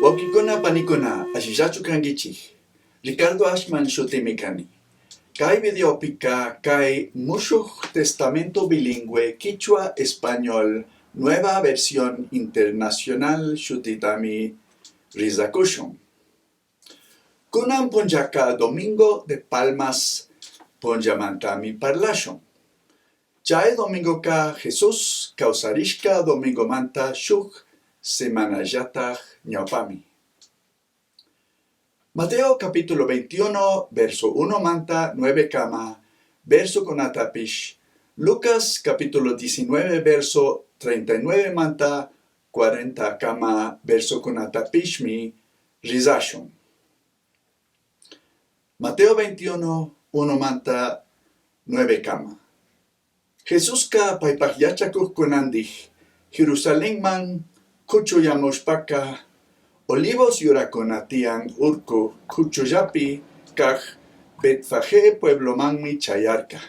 Huauquicuna panicuna, allillachu canguichij? Ricardo Ashman shutimi cani. Cai videopica cai Mushuj Testamento bilingüe Quichua-Español Nueva Versión Internacional shutitami rizacushun. Cunan punllaca Domingo de Palmas punllamantami parlashun. Chai domingoca Jesús causarishca domingomanta shuj semanallataj ñaupami. Mateo capítulo 21, verso 1 manta 9 cama, versocunatapish, Lucas capítulo 19, verso 39 manta 40 cama versocunatapishmi rizashun. Mateo 21, 1 manta 9 cama. Jesusca paipaj yachacujcunandij Jerusalenman cuchuyamushpaca, Olivos yuracuna tiyan urcu cuchullapi caj Betfagé pueblomanmi chayarca.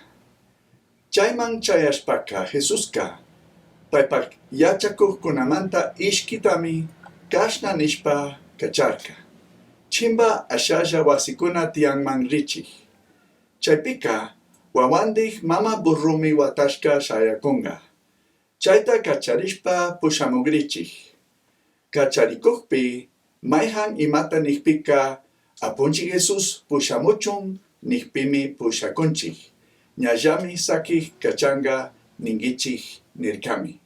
Chaiman chayashpaca Jesusca paipaj yachacujcunamanta ishquitami cashna nishpa cacharca: Chimba ashalla huasicuna tiyanman richij. Chaipica huahuandij mama burromi huatashca shayacunga. Chaita cacharishpa pushamugrichij. Cacharicujpi maijan imata nijpica Apunchij Jesús pushamuchun nijpimi pushacunchij, ñallami saquij cachanga ninguichij nircami.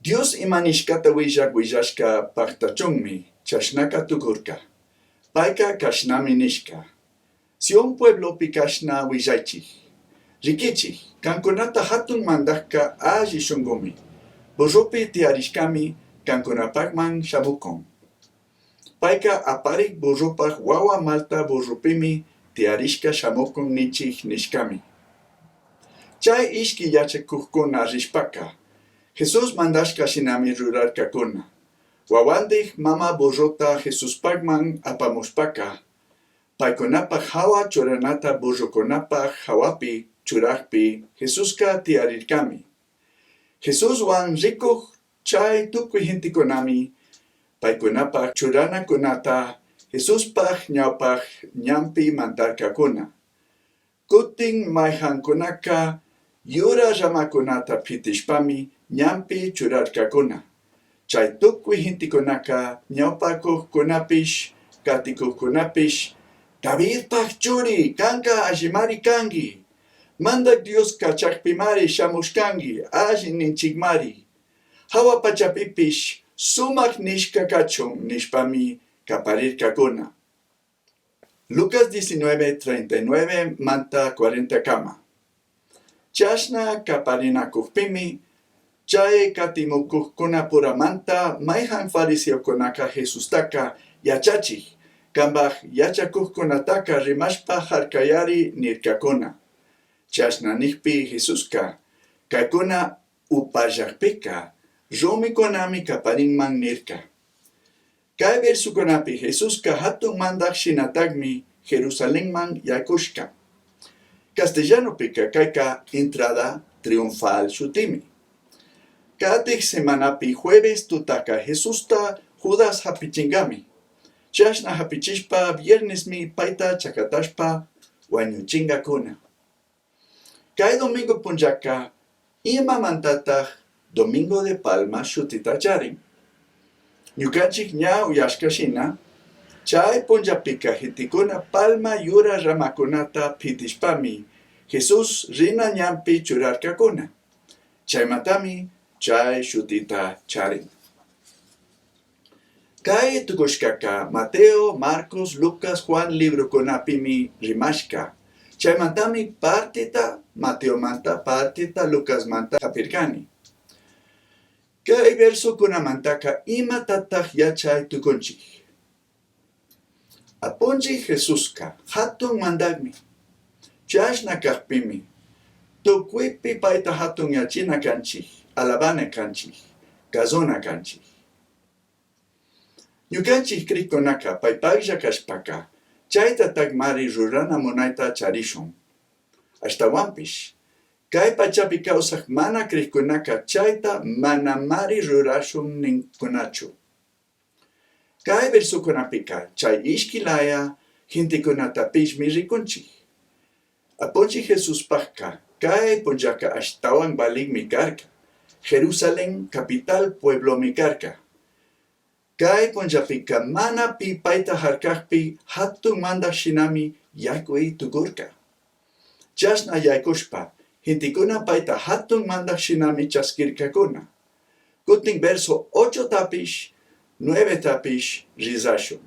Dios ima nishcata huillaj huillashca pajtachunmi chashnaca tucurca. Paica cashnami nishca, Sión pueblopi cashna huillaichij, Riquichij, cancunata jatun mandajca alli shungumi, burropi tiyarishcami cancunapajman shamucun. Paica aparij burropaj huahua malta burropimi tiyarishca shamucun nichij nishcami. Chai ishqui yachacujcuna rishpaca, Jesús mandashca shinami rurarcacuna. Huahuandij mama burrota Jesuspajman apamushpaca, Paicunapaj jahua churanata burrocunapaj jahuapi churajpi Jesusca tiyarircami. Jesushuan ricuj chai tucui gentecunami paicunapaj churanacunata Jesuspaj ñaupaj ñanpi mandarcacuna. Cutin maijancunaca yura ramacunata pitishpami ñanpi churarcacuna. Chai tucui gentecunaca ñaupacujcunapish, caticujcunapish, Davidpaj churi, canca allimari cangui. Mandaj Dios cachajpimari shamushcangui, alli ninchijmari. Jahua pachapipish sumaj nishca cachun nishpami caparircacuna. Lucas 19, 39 manta 40 cama. Chashna caparinacujpimi, chai catimucujcunapuramanta maijan fariseocunaca Jesustaca, Yachachij, cambaj yachacujcunataca rimashpa jarcayari nircacuna. Chashna nijpi Jesusca, Caicuna upallajpica, rumicunami caparinman nirca. Cai versocunapi Jesusca jatun mandaj shinatajmi Jerusalenman yaicushca. Castellanopica caica entrada triunfal shutimi. Catij semanapi jueves tutaca Jesusta Judas japichingami. Chashna japichishpa viernesmi paita chacatashpa huañuchingacuna. Cai domingo punllaca imamantataj Domingo de Palma shutita charin? Ñucanchij ña uyashca shina, chai punllapica gentecuna palma yura ramacunata pitishpami Jesús rina ñanpi churarcacuna. Chaimantami chai shutita charin. Cai tucushcaca Mateo, Marcos, Lucas, Juan librocunapimi rimashca. Chaimantami parteta Mateomanta, parteta Lucasmanta japircani. Cai versocunamantaca imatataj yachai tucunchij? Apunchij Jesusca jatun mandajmi. Chashna cajpimi, tucuipi paita jatunyachina canchij, alabana canchij, cazuna canchij. Ñucanchij crijcunaca paipajlla cashpaca, chaitatajmari rurana munaita charishun. Ashtahuanpish, cai pachapi causaj mana crijcunaca chaita manamari rurashun nincunachu. Cai versocunapica chai ishqui laya gentecunatapishmi ricunchij. Apunchij Jesuspajca cai punllaca ashtahuan valijmi carca. Jerusalén capital pueblomi carca. Cai punllapica mana pi paita jarcajpi jatun mandaj shinami yaicui tucurca. Chashna yaicushpa, gentecuna paita jatun mandaj shinami chasquircacuna. Cutin verso ochotapish, nuevetapish rizashun.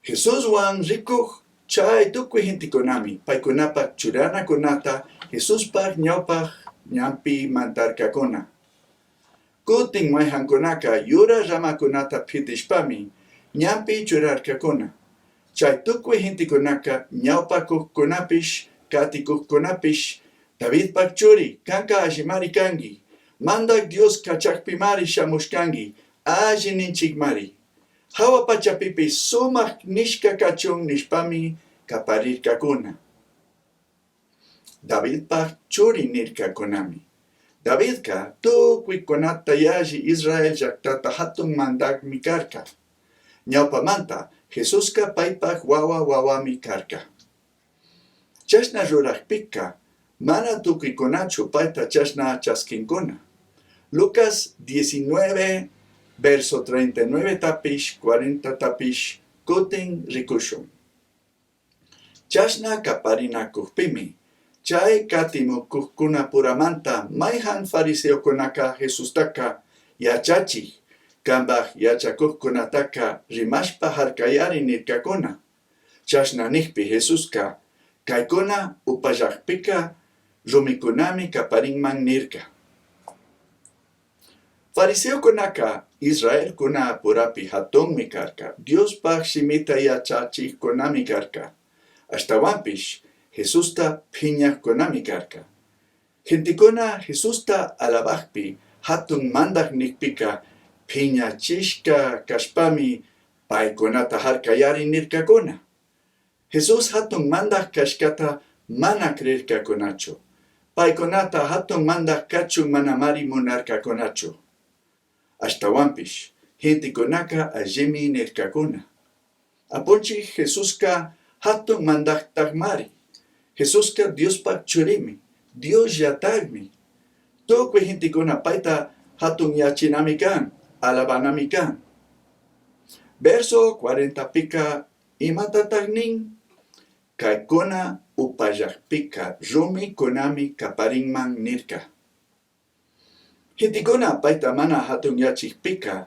Jesushuan ricuj chai tucui gentecunami paicunapaj churanacunata Jesuspaj ñaupaj ñanpi mandarcacuna. Cutin maijancunaca yura ramacunata pitishpami ñanpi churarcacuna. Chai tucui gentecunaca ñaupacujcunapish, caticujcunapish, Davidpaj churi, canca allimari cangui. Mandaj Dios cachajpimari shamushcangui, alli ninchijmari. Jahua pachapipish sumaj nishca cachun nishpami caparircacuna. Davidpaj churi nircacunami. Davidca tucuicunata yalli Israel llajtata jatun mandajmi carca. Ñaupamanta Jesusca paipaj huahua huahuami carca. Chashna rurajpica mana tucuicunachu paita chashna chasquincuna. Lucas 19, verso 39 tapish, 40 tapish, cutin ricushun. Chashna caparinacujpimi, chai catimucujcunapuramanta maijan fariseocunaca Jesustaca yachachij, cambaj yachacujcunataca rimashpa jarcayari nircacuna. Chashna nijpi Jesusca, caicuna upallajpica rumicunami caparinman nirca. Fariseocunaca israelcunapurapi jatunmi carca, Diospaj shimita yachachijcunami carca. Ashtahuanpish Jesusta p'iñajcunami carca. Gentecuna Jesusta alabajpi jatun mandaj nijpica p'iñachishca cashpami paicunata jarcayari nircacuna. Jesús jatun mandaj cashcata mana crircacunachu. Paicunata jatun mandaj cachun manamari munarcacunachu. Ashtahuanpish gentecunaca allimi nircacuna. Apunchij Jesusca jatun mandajtajmari. Jesusca Diospaj churimi, Diosllatajmi. Tucui gentecuna paita jatunyachinami can, alabanami can. Verso 40pica imatataj nin? Caicuna upallajpica rumicunami caparinman nirca. Gentecuna paita mana jatunyachijpica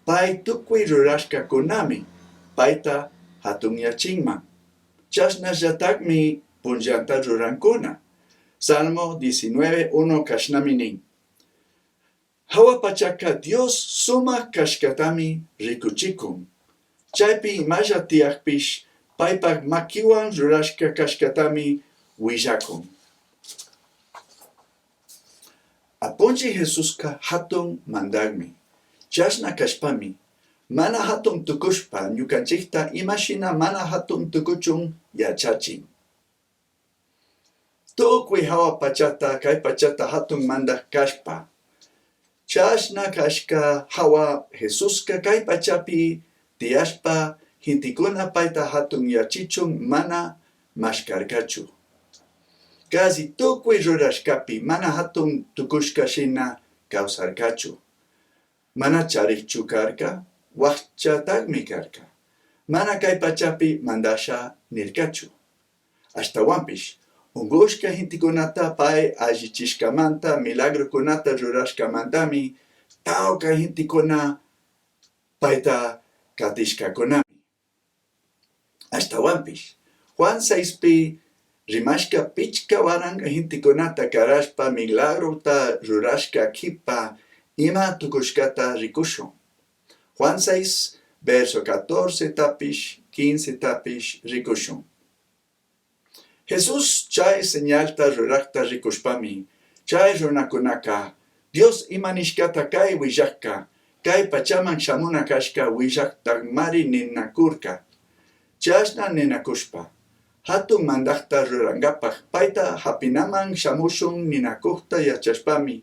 pai tucui rurashcacunami paita jatunyachinman. Chashnallatajmi punllanta rurancuna. Salmo 19.1 cashnami nin. Jahua pachaca Dios sumaj cashcatami ricuchicun. Chaipi imalla tiyajpish paipaj maquihuan rurashca cashcatami huillacun. Apunchij Jesusca jatun mandajmi. Chashna cashpami, mana jatun tucushpa ñucanchijta ima shina mana jatun tucuchun yachachin. Tucui jahua pachata, cai pachata jatun mandaj cashpa, chashna cashca jahua Jesusca cai pachapi tiyashpa gentecuna paita jatunyachichun mana mashcarcachu. Casi tucui rurashcapi mana jatun tucushca shina causarcachu. Mana charijchu carca, huajchatajmi carca. Mana cai pachapi mandasha nircachu. Ashtahuanpish, ungushca gentecunata pai allichishcamanta, milagrocunata rurashcamantami tauca gentecuna paita catishcacunami. Ashtahuanpish, Juan 6pi rimashca pichca huaranga gentecunata carashpa milagrota rurashca quipa ima tucushcata ricushun. Juan 6, verso 14 tapish, 15 tapish ricushun. Jesús chai señalta rurajta ricushpami, chai runacunaca Dios ima nishcata cai huillajca, cai pachaman shamuna cashca huillajtajmari ninacurca. Chashna ninacushpa, jatun mandajta rurangapaj paita japinaman shamushun ninacujta yachashpami,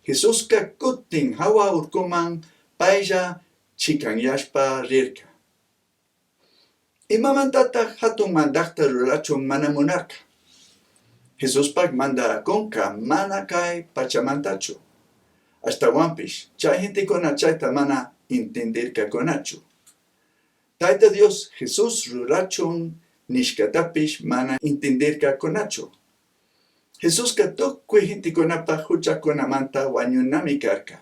Jesusca cutin jahua urcuman pailla ch'icanyashpa rirca. Imamantataj jatun mandajta rurachun mana munarca? Jesuspaj mandacunca mana cai pachamantachu. Ashtahuanpish chai gentecuna chaita mana intindircacunachu. Taita Dios Jesús rurachun nishcatapish mana intindircacunachu. Jesusca tucui gentecunapaj juchacunamanta huañunami carca.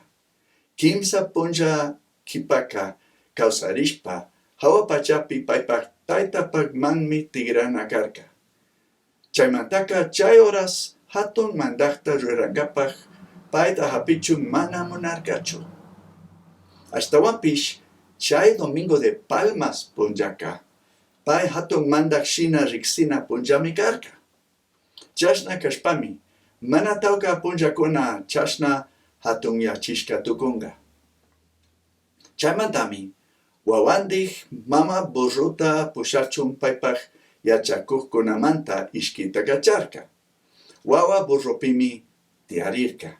Quimsa punlla quipaca causarishpa jahua pachapi paipaj Taitapajmanmi tigrana carca. Chaimantaca chai horas jatun mandajta rurangapaj paita japichun mana munarcachu. Ashtahuanpish chai Domingo de Palmas punllaca pai jatun mandaj shina rijsina punllami carca. Chashna cashpami, mana tauca punllacuna chashna jatunyachishca tucunga. Chaimantami, huahuandij mama burrota pushachun paipaj yachacujcunamanta ishquita cacharca. Huahua burropimi tiyarirca.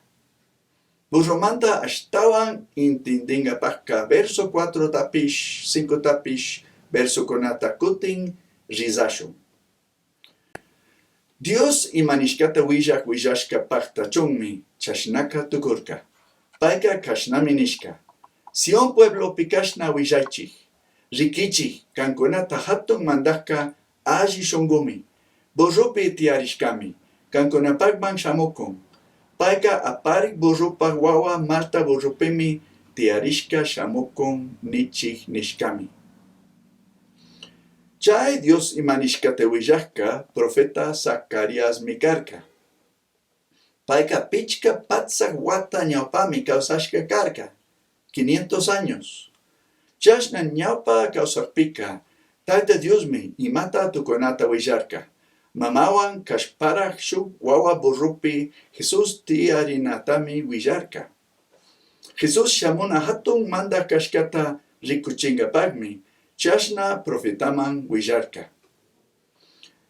Burromanta ashtahuan intindingapajca verso cuatrotapish, cincotapish versocunata cutin rizashun. Dios ima nishcata huillaj huillashca pajtachunmi chashnaca tucurca. Paica cashnami nishca, Sión pueblopi cashna huillaichij, Riquichij, cancunata jatun mandajca alli shungumi, burropi tiyarishcami, cancunapajman shamucun. Paica aparij burropaj huahua malta burropimi tiyarishca shamucun nichij nishcami. Chai Dios ima nishcata huillajca profeta Zacariasmi carca. Paica pichca patsac huata ñaupami causashca carca, quinientos años. Chashna ñaupa causajpica Taita Diosmi imata tucunata huillarca. Mamahuan cashparaj shuj huahua burropi Jesús tiyarinatami huillarca. Jesús shamuna jatun mandaj cashcata ricuchingapajmi chashna profetaman huillarca.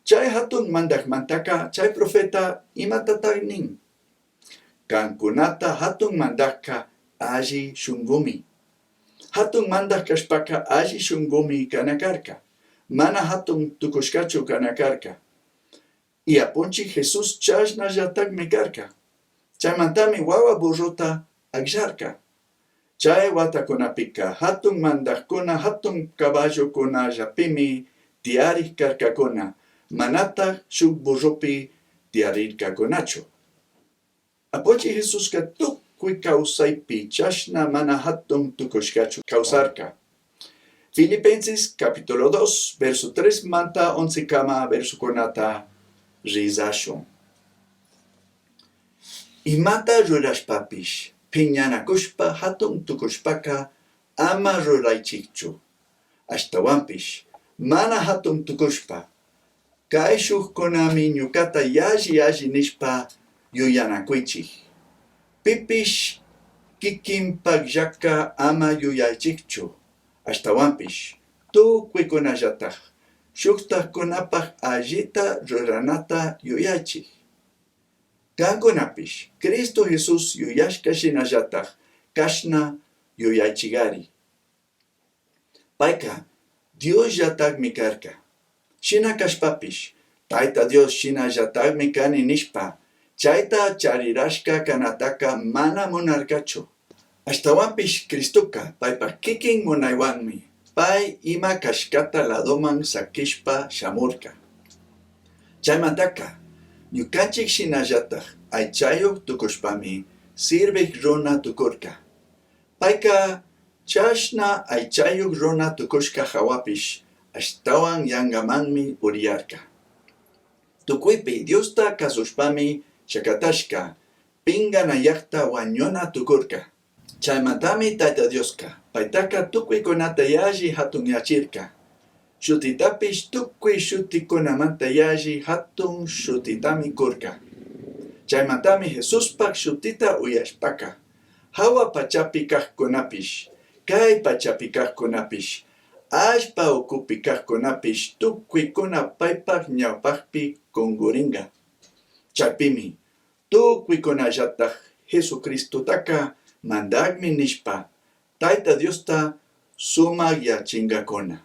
Chai jatun mandajmantaca chai profeta imatataj nin? Cancunata jatun mandajca alli shungumi. Jatun mandaj cashpaca alli shungumi cana carca. Mana jatun tucushcachu cana carca. Y Apunchij Jesús chashnallatajmi carca. Chaimantami huahua burrota agllarca. Chai huatacunapica jatun mandajcuna jatun caballocunallapimi tiyarij carcacuna, manataj shuj burropi tiyarircacunachu. Apunchij Jesusca tucui causaipi chashna mana jatun tucushcachu causarca. Filipenses capítulo 2, verso 3 manta 11 cama versocunata rizashun. Imata rurashpapish piñanacushpa jatun tucushpaca ama ruraichijchu. Ashtahuanpish mana jatun tucushpa, caishujcunami ñucata yalli yalli nishpa yuyanacuichij. Pipish quiquinpajllaca ama yuyaichijchu. Ashtahuanpish tucuicunallataj shujtajcunapaj allita ruranata yuyaichij. Cancunapish Cristo Jesús yuyashca shinallataj cashna yuyaichigari. Paica Diosllatajmi carca. Shina cashpapish Taita Dios shinallatajmi cani nishpa chaita charirashca canataca mana munarcachu. Ashtahuanpish Cristoca paipaj quiquin munaihuanmi pai ima cashcata ladoman saquishpa shamurca. Chaimantaca ñucanchij shinallataj aichayuj tucushpami sirvij runa tucurca. Paica chashna aichayuj runa tucushca jahuapish ashtahuan yangamanmi uriyarca. Tucuipi Diosta cazushpami chacatashca pinganayajta huañuna tucurca. Chaimantami Taita Diosca paitaca tucuicunata yalli jatunyachirca. Shutitapish tucui shuticunamanta yalli jatun shutitami curca. Chaimantami Jesuspaj shutita uyashpaca, jahua pachapi cajcunapish, cai pachapi cajcunapish, allpa ucupi cajcunapish tucuicuna paipaj ñaupajpi cunguringa. Chaipimi tucuicunallataj Jesucristotaca mandajmi nishpa, Taita Diosta sumajyachingacuna.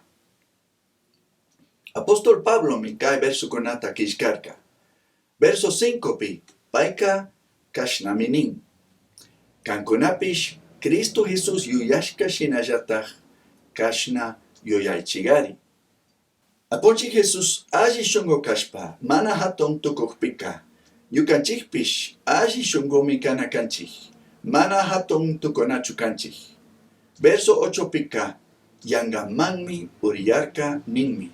Apóstol Pablomi cai versocunata quillcarca. Verso 5pi paica cashnami nin: Cancunapish Cristo Jesús yuyashca shinallataj cashna yuyaichigari. Apunchij Jesús alli shungu cashpa mana jatun tucujpica, ñucanchijpish alli shungumi cana canchij, mana jatun tucunachu canchij. Verso 8pica yangamanmi uriyarca ninmi.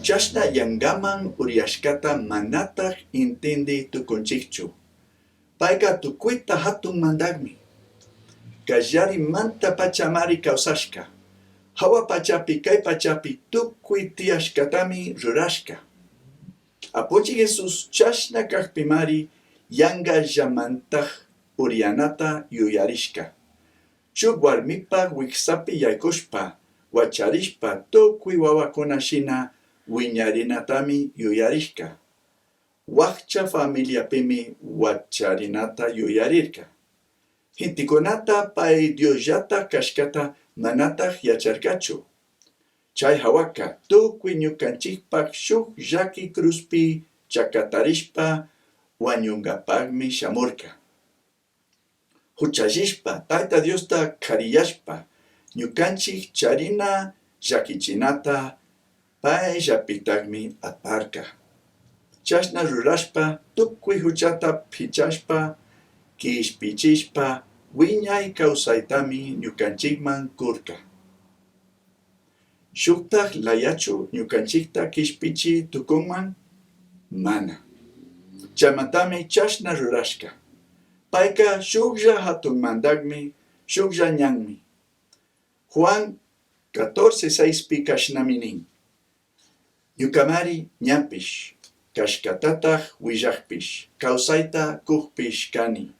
Chashna yangaman uriyashcata manataj intindi tucunchijchu. Paica tucuita jatun mandajmi. Callarimanta pachamari causashca. Jahua pachapi cai pachapi tucui tiyashcatami rurashca. Apunchij Jesús chashna cajpimari yangallamantaj uriyanata yuyarishca. Shuj huarmipaj huijsapi yaicushpa, huacharishpa tucui huahuacuna shina huiñarinatami yuyarishca. Huajcha familiapimi huacharinata yuyarirca. Gentecunata pai Diosllataj cashcata manataj yacharcachu. Chai jahuaca tucui ñucanchijpaj shuj llaqui cruzpi chacatarishpa huañungapajmi shamurca. Juchallishpa, Taita Diosta c'ariyashpa, ñucanchij charina llaquichinata paillapitajmi aparca. Chashna rurashpa, tucui juchata pichashpa, quishpichishpa, huiñai causaitami ñucanchijman curca. Shujtaj layachu ñucanchijta quishpichi tucunman? Mana. Chaimantami chashna rurashca. Paica shujlla jatun mandajmi, shujlla ñanmi. Juan 14:6pi cashnami nin: Ñucamari ñanpish, cashcatataj huillajpish, causaita cujpish cani.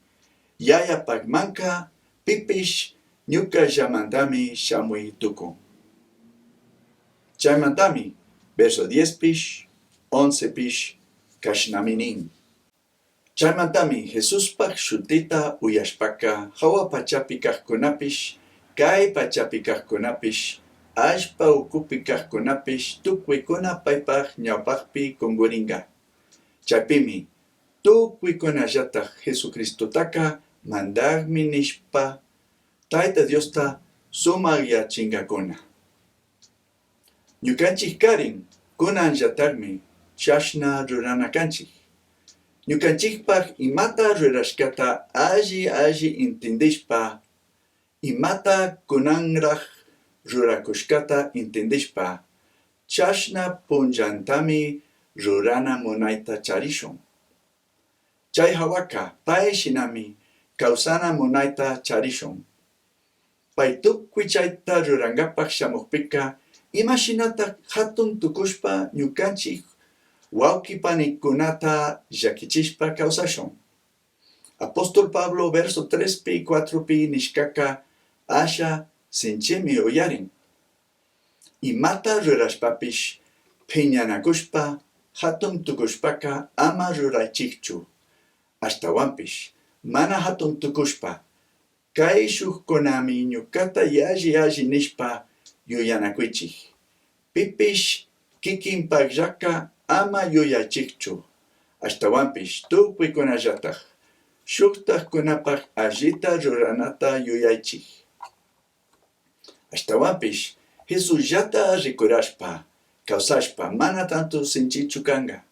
Yayapajmanca pipish ñucallamantami shamui tucun. Chaimantami verso 10pish, 11pish cashnami nin. Chaimantami Jesuspaj shutita uyashpaca jahua pachapi cajcunapish, cai pachapi cajcunapish, allpa ucupi cajcunapish tucuicuna paipaj ñaupajpi cunguringa. Chaipimi tucuicunallataj Jesucristotaca mandajmi nishpa Taita Diosta sumajyachingacuna. Ñucanchijcarin cunanllatajmi chashna rurana canchij. Ñucanchijpaj imata rurashcata alli alli intindishpa, imata cunanraj ruracushcata intindishpa, chashna punllantami rurana munaita charishun. Chai jahuaca pai shinami causana munaita charishun. Pai tucui chaita rurangapaj shamujpica ima shinataj jatun tucushpa ñucanchij huauqui panicunata llaquichishpa causashun? Apóstol Pablo verso 3pi 4pi nishcaca asha sinchimi uyarin. Imata rurashpapish phiñanacushpa jatun tucushpaca ama ruraichijchu. Ashtahuanpish mana jatun tucushpa caishujcunami ñucata yalli alli nishpa yuyanacuichij. Pipish quiquinpajllaca ama yuyaichijchu. Ashtahuanpish tucuicunallataj shujtajcunapaj allita ruranata yuyaichij. Ashtahuanpish Jesusllata ricurashpa, causashpa mana tanto sinchichu canga.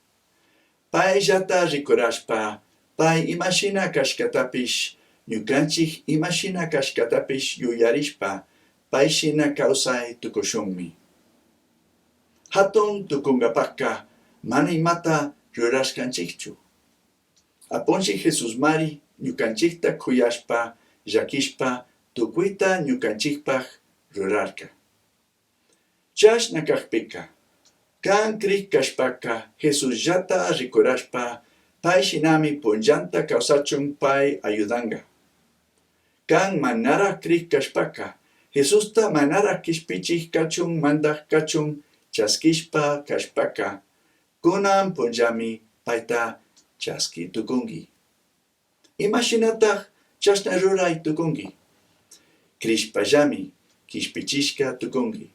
Paillata ricurashpa, pai ima shina cashcatapish, ñucanchij ima shina cashcatapish yuyarishpa, pai shina causai tucushunmi. Jatun tucungapajca mana imata rurashcanchijchu. Apunchij Jesusmari ñucanchijta c'uyashpa, llaquishpa, tucuita ñucanchijpaj rurarca. Chashna cajpica, can crij cashpaca Jesusllata ricurashpa pai shinami punllanta causachun pai ayudanga. Can manaraj crij cashpaca, Jesusta manaraj quishpichij cachun mandaj cachun chasquishpa cashpaca, cunan punllami paita chasqui tucungui. Ima shinataj chashna rurai tucungui? Crishpallami. quishpichishca tucungui.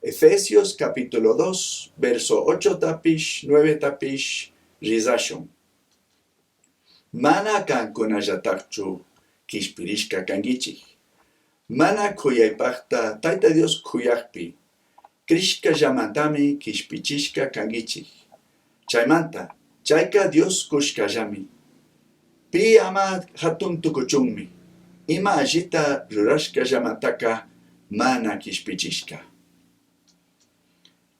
Efesios capítulo dos, verso ochotapish, nuevetapish rizashun. Mana cancunallatajchu quishpirishca canguichij. Mana c'uyaipajta Taita Dios c'uyajpi, crishcallamantami quishpichishca canguichij. Chaimanta, chaica Dios cushcallami. Pi ama jatun tucuchunmi, ima allita rurashcallamantaca mana quishpichishca.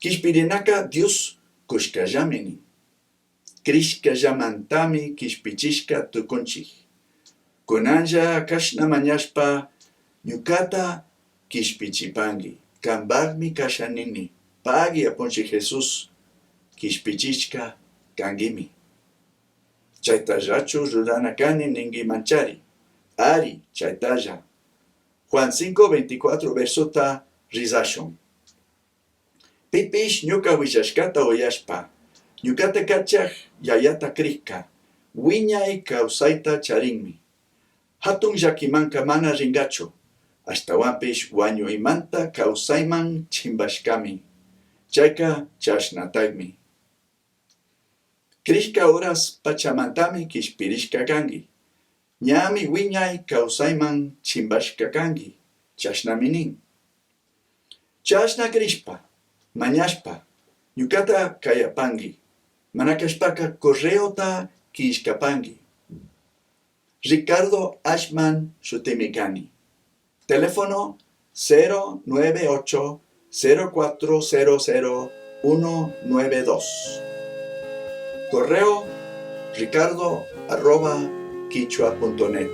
Quishpirinaca Dios cushcallami nin. Crishcallamantami quishpichishca tucunchij. Cunanlla cashna mañashpa ñucata quishpichipangui, cambajmi casha nini, pagui Apunchij Jesús, quishpichishca canguimi. Chaitallachu rurana cani ninguimanchari? Ari, chaitalla. Juan 5:24 versota rizashun. Pipish ñuca huillashcata uyashpa, ñucata cachaj Yayata crijca, huiñai causaita charinmi. Jatun llaquimanca mana ringachu, ashtahuanpish huañuimanta causaiman chimbashcami. Chaica chashnatajmi. Crishca horas pachamantami quishpirishca cangui. Ñami huiñai causaiman chimbashca cangui, chashnami nin. Chashna crishpa, mañashpa, ñucata cayapangui, mana cashpaca correota quillcapangui. Ricardo Ashman shutimi cani. Teléfono 098 0400 192. Correo ricardo arroba quichua.net.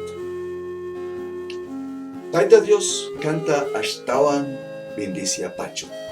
Taita Dios canta ashtahuan bendiciapachu.